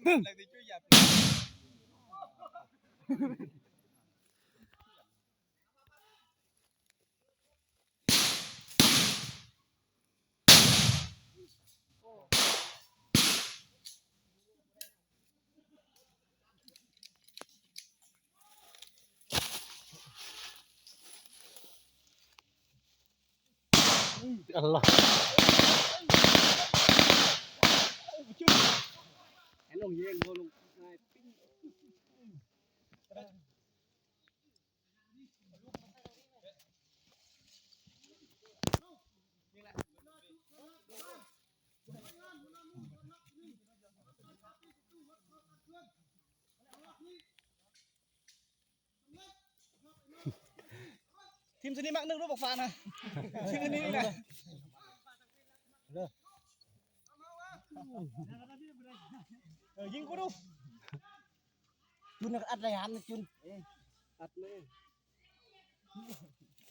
Dừng. ອັນລະ ທີມຊະນິດມັກນຶກລູກບັກຟານນະ ທີມຊະນິດນີ້ນະ ເອີ ຍິງກູດູ ຈຸນອັດໄດ້ຫາມນະ ຈຸນ ເອີ ອັດເລີຍ.